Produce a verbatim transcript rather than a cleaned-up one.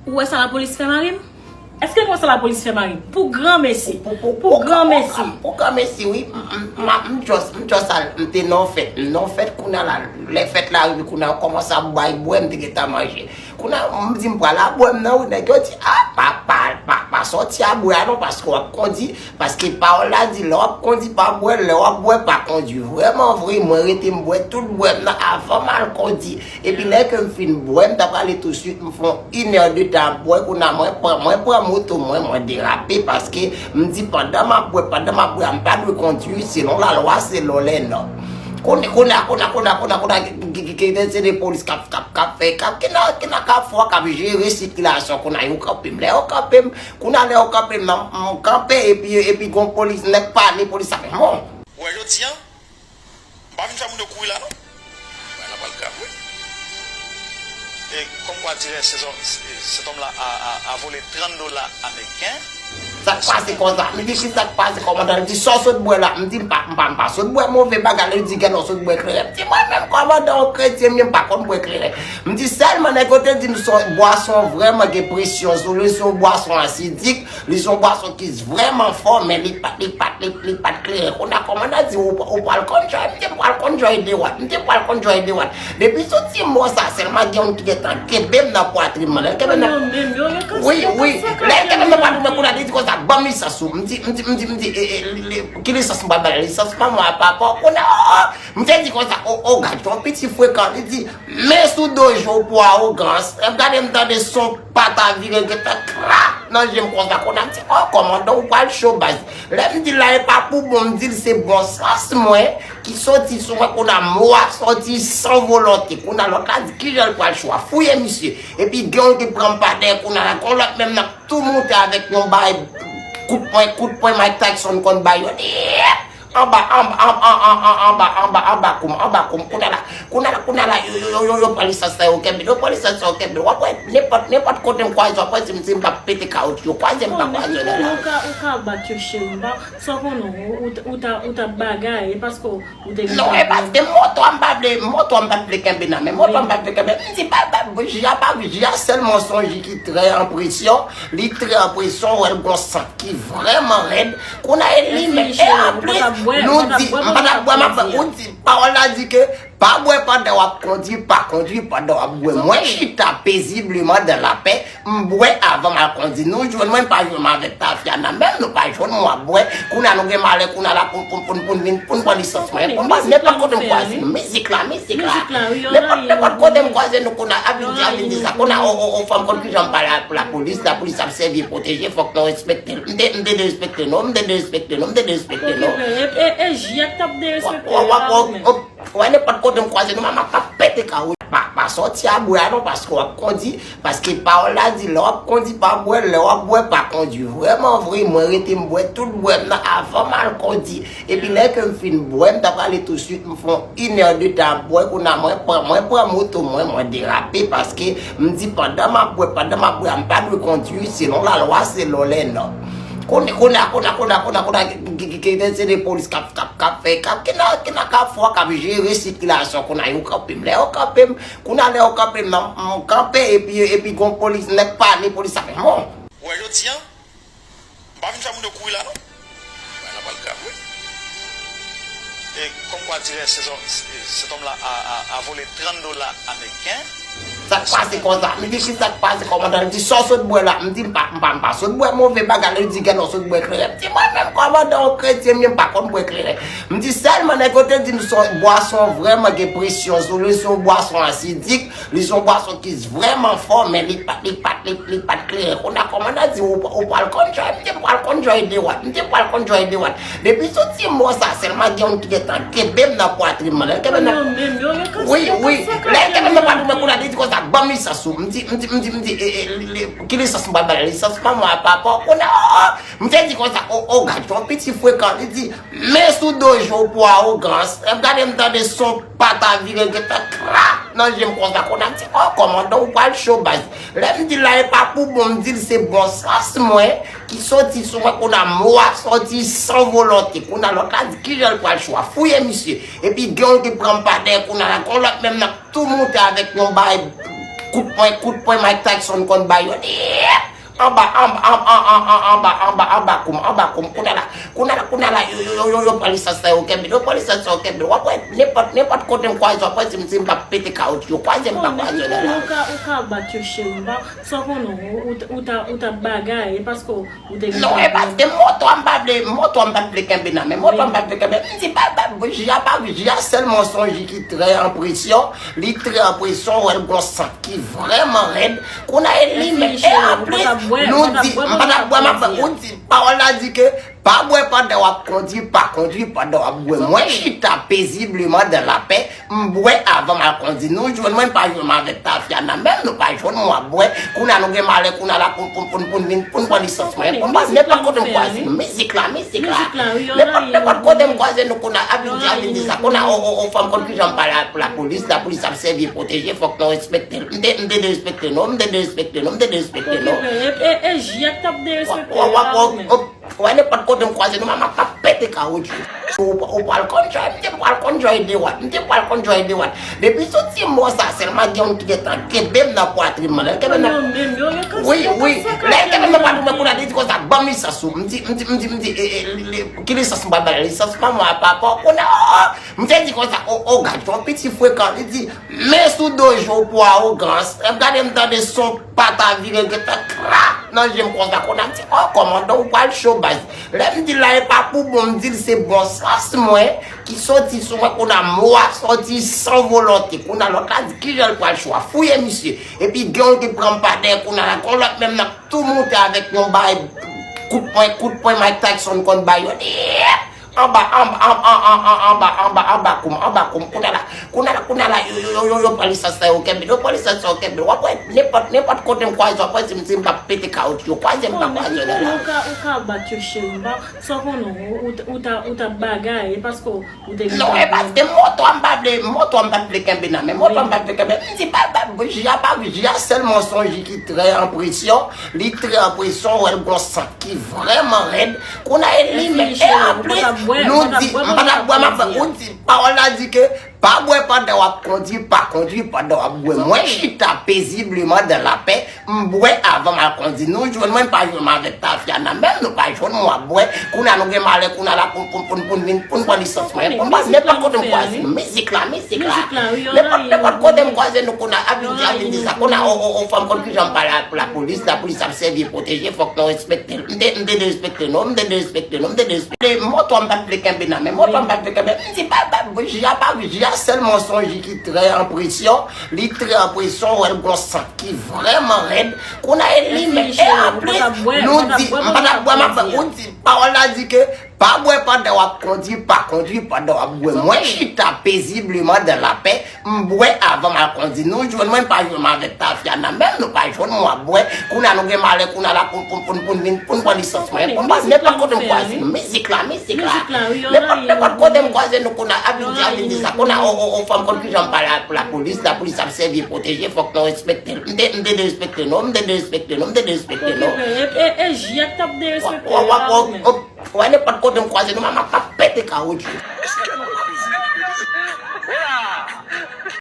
Ou wè sa lapolis fè mari m? Èske nou wè sa lapolis fè mari m? Pou granmesi. Pou granmesi. Pou granmesi, wi. M just, m just al, m te nan fèt. M nan fèt, kounye a la, lè fèt la rive, kounye a yo kòmanse ap bay bwè, m te gentan manje. Kounye a, m di m pral a bwè m nan, wi, nèg yo di, a, pa, pa, pa, pa sòti a bwè a non, paske w ap kondi, paske pawòl la di, lè w ap kondi, pa bwè, lè w ap bwè, pa kondi. Vrèman vre, mwen rete m bwè tout bwè m nan avan m al kondi. Epi lè ke m fin bwè, m ta prale touswit, m fè yon inèdtan ap bwè, kounye a mwen pran, mwen pran moto mwen, mwen derape, paske m di pandan m ap bwè, pandan m ap bwè a, m pa dwe kondwi, selon lalwa, selon lènòm. Kounye, kounye a, kounye a, kounye a, kounye a, kounye a, ki, ki, ki, ki, se de polis k ap, k ap, k ap fè, k ap, ki nan, ki nan kafou a, k ap jere sikilasyon, kounye a, yo kanpe m. Lè yo kanpe m, kounye a, lè yo kanpe m, nan, m kanpe, epi, epi gon polis, nèg pale, polis ap, bon. Ou wè jodi a, m pa vin fè moun yo kouri la, non. Bagay la pral grav, wi. E comme quoi dirait, cet homme, cet homme-là a, a, a volé trente dollars américains. Sa k pase konsa? M di, ki sa k pase, kòmandan? Li di, sa w sot bwè la? M di, m pa, m pa, m pa sot bwè move bagay. Li di, gen lè w sot bwè kleren. M di, mwen menm, kòmandan, yon kretyen m ye, m pa konn bwè kleren. M di, sèlman nèg yo te di m se yon bwason vrèman gen presyon sou li, se yon bwason asidik, li se yon bwason ki vrèman fò, men li pa, li pa, li, li pa t kleren. Kounye a, kòmandan di, ou, ou pral konn jòy? M di, m pral konn jòy de wat. M di, m pral konn jòy de wat. Depi sou ti mo sa, sèlman gen youn ki gentan kenbe m nan pwatrin mwen. Lè l kenbe m nan. Wi, wi. Lè l kenbe m nan pwatrin mwen, kounye a, li di konsa, ban m lisans ou. M di, m di, m di, m di, e, e, li, li, ki lisans m pral ba l? Lisans manman a, papa w, kounye a, m te di konsa, o, o, gad, yon piti frekan, li di, men sou do je w pou awogans. Lè m gade, m tande son pat a vire, gentan krak nan je m konsa, kounye a, m di, o, kòmandan, ou pral cho, baz. Lè m di l la, e pa pou bon, m di l se bon sans mwen ki soti sou mwen, kounye a mo a soti san volonte. Kounye a lòt la di, kijan l pral cho a? Fouye misye. Epi gen youn ki pran m pa dèyè, kounye a la, gon lòt menm nan tou moute avèk yon bay kout pwen, kout pwen Mike Tyson konn bay yo. Anba, anba, anba, anba, anba, anba, anba koum, anba koum. Kounye a la, kounye a la, kounye a la, yo, yo, yo, yo, yo pran lisans la, yo kenbe, yo pran lisans la, yo kenbe. W ap wè, nenpòt, nenpòt kote m kwaze, w ap wè si m, si m pa pete kawotchou, yo kwaze m, pa kwaze, yo la. Ou ka, ou ka bat yo, cheri, m pa, sa w konnen, ou, ou, ou ta, ou ta bagay, e paske w te gen. Non, e paske moto a m pa vle, moto a m pa t vle kenbe nan men, moto a m pa t vle kenbe. M di, ba, ba, jij a pa, jij a sèlman se yon jij ki trè an presyon, li trè an presyon, w wè l gon sant ki vrèman rèd. Kounye a e li menm, e anplis, nou di, m pa t ap bwè, m ap, ou di, pawòl la di ke pa bwè pandan w ap kondwi, pa kondwi pandan w ap bwè. Mwen chita pezibleman dan lapè, m bwè avan m al kondwi. Nou jwenn mwen, pa jwenn mwen avèk tafya nan men m, nou pa jwenn mwen ap bwè. Kounye a nou gen malè, kounye a la pou, pou, pou, pou n vin, pou n pran lisans mwen, pou n pran nenpòt kote m kwaze nou. Mizik la, mizik la. Nenpòt, nenpòt kote m kwaze nou, kounye a, ap vin di, ap vin di sa. Kounye a, o, o, o, fanm konn kijan m pale ak lapolis, lapolis ap sèvi pwoteje, fòk nou respekte l. M te, m te derespekte nou, m te derespekte nou, m te derespekte nou. E, e, e, jij t ap derespekte yo la ou menm. Wè, nenpòt kote m kwaze nou, m ap, ap pete kawotchou. Pa, pa sòti a bwè a non, paske w ap kondi, paske pawòl la di, lè w ap kondi, pa bwè, lè w ap bwè, pa kondi. Vrèman vre, mwen rete m bwè tout bwè m nan avan m al kondi. Epi lè ke m fin bwè, m ta prale touswit, m fè yon inèdtan ap bwè, kounye a mwen pran, mwen pran moto mwen, mwen derape, paske m di pandan m ap bwè, pandan m ap bwè a, m pa dwe kondwi, selon lalwa, selon lènòm. Kounye, kounye a, kounye a, kounye a, kounye a, kounye a, ki, ki, ki, ki, se de polis k ap, k ap, k ap fè, k ap, ki nan, ki nan kafou a, k ap jere sikilasyon, kounye a, yo kanpe m. Lè yo kanpe m, kounye a, lè yo kanpe m, nan, m kanpe, epi, epi gon polis, nèg pale, polis ap, bon. Ou wè jodi a, m pa vin fè moun yo kouri la, non. Bagay la pral grav, wi. E comme quoi dirait, cet homme, cet homme-là a, a, a volé trente dollars américains. Sa k pase konsa? Li di, ki sa k pase, kòmandan? Li di, sa w sot bwè la? M di, m pa, m pa, m pa sot bwè move bagay. Li di, gen lè w sot bwè kleren. M di, mwen menm, kòmandan, yon kretyen m ye, m pa konn bwè kleren. M di, sèlman nèg yo te di m se yon bwason vrèman gen presyon sou li, se yon bwason asidik, li se yon bwason ki vrèman fò, men li pa, li pa, li, li pa t kleren. Kounye a, kòmandan di, ou, ou pral konn jòy? M di, m pral konn jòy de wat. M di, m pral konn jòy de wat. Depi sou ti mo sa, sèlman gen youn ki gentan kenbe m nan pwatrin mwen. Lè l kenbe m nan. Wi, wi. Lè l kenbe m nan pwatrin mwen, kounye a, li di konsa, ban m lisans ou. M di, m di, m di, m di, e, e, li, li, ki lisans m pral ba l? Lisans manman a, papa w, kounye a, o, o, m te di konsa, o, o, gad, yon piti frekan. Li di, men sou do je w pou awogans. Lè m gade, m tande son pat a vire, gentan krak nan je m konsa, kounye a, m di, o, kòmandan, ou pral cho, baz. Lè m di l la, e pa pou bon, m di l se bon sans mwen ki soti sou mwen, kounye a mo a soti san volonte. Kounye a lòt la di, kijan l pral cho a? Fouye misye. Epi gen youn ki pran m pa dèyè, kounye a la, gon lòt menm nan tou moute avèk yon bay Kout pwen, kout pwen Mike Tyson konn ba yo. Anba, anba, anba, anba, anba, anba, anba, anba koum, anba koum. Kounye a la, kounye a la, kounye a la, yo, yo, yo, yo, yo pran lisans la, yo kenbe, yo pran lisans la, yo kenbe. W ap wè, nenpòt, nenpòt kote m kwaze, w ap wè si m, si m p ap pete kawotchou, yo kwaze m pa kwaze lè la. Ou ka, ou ka bat yo, cheri, m pa, sa w konnen, ou, ou, ou ta, ou t ap bagay, e paske ou te gen... Non, e paske moto a m pa vle, moto a m pa vle kenbe nan men, moto a m pa vle kenbe. M di, ba, ba, ji a pa, ji a sèlman se yon ji ki trè an presyon, li trè an presyon, w wè l gon sant ki vrèman rèd. Kounye a e li menm. E anplis, nou di, m pa t ap bwè, m ap, ou di, pawòl la di ke pa bwè pandan w ap kondwi, pa kondwi pandan w ap bwè. Mwen chita pezibleman dan lapè, m bwè avan m al kondwi. Nou jwenn mwen, m pa jwenn mwen avèk tafya nan men m, nou pa jwenn mwen ap bwè. Kounye a nou gen malè, kounye a la pou, pou, pou, pou n vin, pou n pran lisans mwen, pou n pase nenpòt kote m kwaze. Mizik la, mizik la. Nenpòt, nenpòt kote m kwaze nou, kounye a, ap vin di, ap vin di sa. Kounye a, o, o, o, fò m konn kijan m pale ak lapolis, lapolis ap sèvi e pwoteje, fòk nou respekte l. M te, m te derespekte nou, m te derespekte nou, m te derespekte nou. E, e, e, e, Jiyèt t ap derespekte w la ou menm. Wè, nenpòt kote m kwaze nou, m ap, ap pete kawotchou. Ou, ou pral konn jòy, m te pral konn jòy de wat, m te pral konn jòy de wat. Depi sou ti mo sa, sèlman gen youn ki gentan kenbe m nan pwatrin mwen. Lè l kenbe m nan... Wi, wi. Lè l kenbe m nan pwatrin mwen, kounye a li di konsa, ban m lisans ou. M di, m di, m di, m di, e, e, li, li, ki lisans m pral ba l? Lisans manman a papa w. Kounye a, m te di konsa, o, o, gad, yon piti frekan. Li di, men sou do je w pou awogans. Lè m gade, m tande son pata vire, l gentan krak nan je m konsa. Kounye a, m di, o, kòmandan, ou pral cho, baz. Lè m di l la, e pa pou bon, m di l se bon sans mwen ki soti sou mwen, kounye a mo a soti san volonte. Kounye a lòt la di kijan l pral cho a, fouye misye. Epi gen youn ki pran m pa dèyè, kounye a la, gon lòt menm nan tou moute avèk yon bagay, kout pwen, kout pwen Mike Tyson konn ba yo. Anba, anba, anba, anba, anba, anba, anba koum, anba koum. Kounye a la, kounye a la, kounye a la, yo, yo, yo, yo, yo pran lisans la, yo kenbe, yo pran lisans la, yo kenbe. W ap wè, nenpòt, nenpòt kote m kwaze, w ap wè si m, si m p ap pete kawotchou, yo kwaze m pa kwaze lè la. Ou ka, ou ka bat yo, cheri, m pa, sa w konnen, ou, ou, ou ta, ou t ap bagay, e paske ou te gen... Non, e paske moto a m pa vle, moto a m pa vle kenbe nan men, moto a m pa vle kenbe. M di, ba, ba, ji a pa, ji a sèlman se yon ji ki trè an presyon, li trè an presyon, w wè l gon sant ki vrèman rèd. Kounye a e li menm. E anplis, nou di, m pa t ap bwè, m ap, ou di, pawòl la di ke pa bwè pandan w ap kondwi, pa kondwi pandan w ap bwè. Mwen chita pezibleman dan lapè, m bwè avan m al kondwi. Nou jwenn mwen, m pa jwenn mwen avèk tafya nan men m, nou pa jwenn mwen ap bwè. Kounye a nou gen malè, kounye a la pou, pou, pou, pou n vin, pou n pran lisans mwen, pou n pase nenpòt kote m kwaze nou. Mizik la, mizik la. Nenpòt, nenpòt kote m kwaze nou, kounye a, ap vin di, ap vin di sa. Kounye a, o, o, o, fò m konn kijan m pale ak lapolis, lapolis ap sèvi e pwoteje, fòk nou respekte l. M te, m te derespekte nou, m te derespekte nou, m te derespekte. Moto a m pa t vle kenbe nan men, moto a m pa t vle kenbe. M di, ba, ba, ji a pa, ji a sèlman se yon ji ki trè an presyon, li trè an presyon, w wè l gon sant ki vrèman rèd. Kounye a e li menm. E anplis, nou di, m pa t ap bwè, m ap, ou di, pawòl la di ke pa bwè pandan w ap kondwi, pa kondwi pandan w ap bwè. Mwen chita pezibleman dan lapè, m bwè avan m al kondwi. Nou jwenn mwen, m pa jwenn mwen avèk tafya nan men m, nou pa jwenn mwen ap bwè. Kounye a nou gen malè, kounye a la pou, pou, pou, pou n vin, pou n pran lisans mwen, pou n pase nenpòt kote m kwaze nou. Mizik la, mizik la. Nenpòt, nenpòt kote m kwaze nou, kounye a, ap vin di, ap vin di sa. Kounye a, o, o, o, fò m konn kijan m pale ak lapolis, lapolis ap sèvi e pwoteje, fòk nou respekte l. M te, m te derespekte nou, m te derespekte nou, m te derespekte nou. E, e, e, Jiyèt t ap derespekte w la ou menm. Wè, nenpòt kote m kwaze nou, m ap, ap pete kawotchou.